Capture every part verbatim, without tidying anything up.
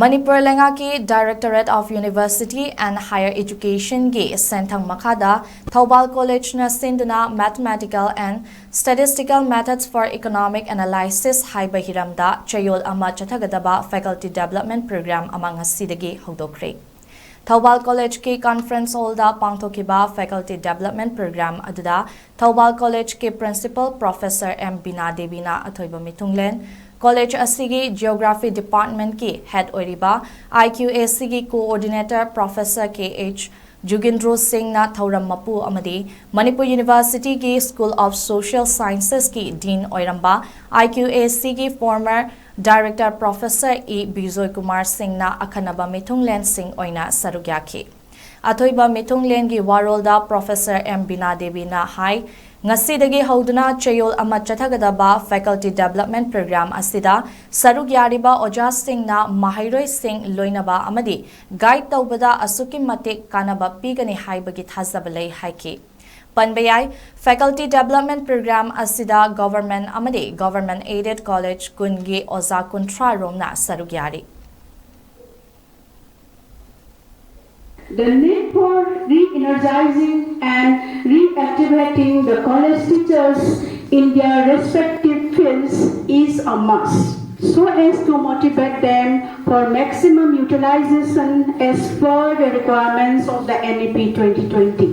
ꯃꯅꯤꯄꯨꯔ ꯂꯩꯉꯥꯛꯀꯤ Directorate of University and Higher Educationꯒꯤ ꯁꯦꯟꯊꯪ ꯃꯈꯥꯗ ꯊꯧꯕꯥꯜ Collegeꯅ ꯁꯤꯟꯗꯨꯅ Mathematical and Statistical Methods for Economic Analysis ꯍꯥꯏꯕ ꯍꯤꯔꯝꯗ ꯆꯌꯣꯜ ꯑꯃ ꯆꯠꯊꯒꯗꯕ Faculty Development Program ꯑꯃ ꯉꯁꯤꯗꯒꯤ ꯍꯧꯗꯣꯛꯈ꯭ꯔꯦ꯫ ꯊꯧꯕꯥꯜ Collegeꯀꯤ Conference Hallꯗ ꯄꯥꯡꯊꯣꯛꯈꯤꯕ Faculty Development Program ꯑꯗꯨꯗ ꯊꯧꯕꯥꯜ Collegeꯀꯤ Principal Professor ꯑꯦꯝ ꯕꯤꯅꯥ ꯗꯦꯕꯤꯅ ꯑꯊꯣꯏꯕ ꯃꯤꯊꯨꯡꯂꯦꯟ, College ꯑꯁꯤꯒꯤ Geography Departmentꯀꯤ Head ꯑꯣꯏꯔꯤꯕ IQACꯒꯤ Coordinator Professor ꯀꯦ ꯑꯩꯆ ꯖꯨꯒꯤꯟꯗ꯭ꯔꯣ ꯁꯤꯡꯅ ꯊꯧꯔꯝ ꯃꯄꯨ ꯑꯃꯗꯤ Manipur Universityꯒꯤ School of Social Sciencesꯀꯤ Dean ꯑꯣꯏꯔꯝꯕ IQACꯒꯤ former Director Professor E Bijoy Kumar ꯁꯤꯡꯅ ꯑꯈꯟꯅꯕ ꯃꯤꯊꯨꯡꯂꯦꯟꯁꯤꯡ ꯑꯣꯏꯅ ꯁꯔꯨꯛ ꯌꯥꯈꯤ꯫ ꯑꯊꯣꯏꯕ ꯃꯤꯊꯨꯡꯂꯦꯟꯒꯤ ꯋꯥꯔꯣꯜꯗ Professor ꯑꯦꯝ ꯕꯤꯅꯥ ꯗꯦꯕꯤꯅ ꯍꯥꯏ, ꯉꯁꯤꯗꯒꯤ ꯍꯧꯗꯨꯅ ꯆꯌꯣꯜ ꯑꯃ ꯆꯠꯊꯒꯗꯕ Faculty Development Program ꯑꯁꯤꯗ ꯁꯔꯨꯛ ꯌꯥꯔꯤꯕ ꯑꯣꯖꯥꯁꯤꯡꯅ ꯃꯍꯩꯔꯣꯏꯁꯤꯡ ꯂꯣꯏꯅꯕ ꯑꯃꯗꯤ guide ꯇꯧꯕꯗ ꯑꯁꯨꯛꯀꯤ ꯃꯇꯤꯛ ꯀꯥꯟꯅꯕ ꯄꯤꯒꯅꯤ ꯍꯥꯏꯕꯒꯤ ꯊꯥꯖꯕ ꯂꯩ ꯍꯥꯏꯈꯤ꯫ ꯄꯟꯕ ꯌꯥꯏ, Faculty Development Program ꯑꯁꯤꯗ Government ꯑꯃꯗꯤ Government Aided College ꯀꯨꯟꯒꯤ ꯑꯣꯖꯥ ꯀꯨꯟꯊ꯭ꯔꯥ ꯔꯣꯝꯅ ꯁꯔꯨꯛ ꯌꯥꯔꯤ꯫ The need for re-energizing and reactivating the college teachers in their respective fields is a must, so as to motivate them for maximum utilization as per the requirements of the N E P twenty twenty.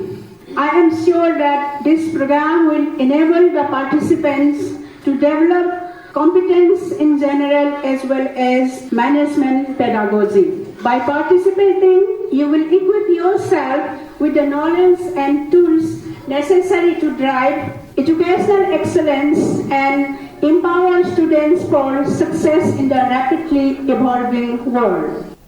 I am sure that this program will enable the participants to develop competence in general as well as management pedagogy. By participating, you will equip yourself with the knowledge and tools necessary to drive educational excellence and empower students for success in the rapidly evolving world.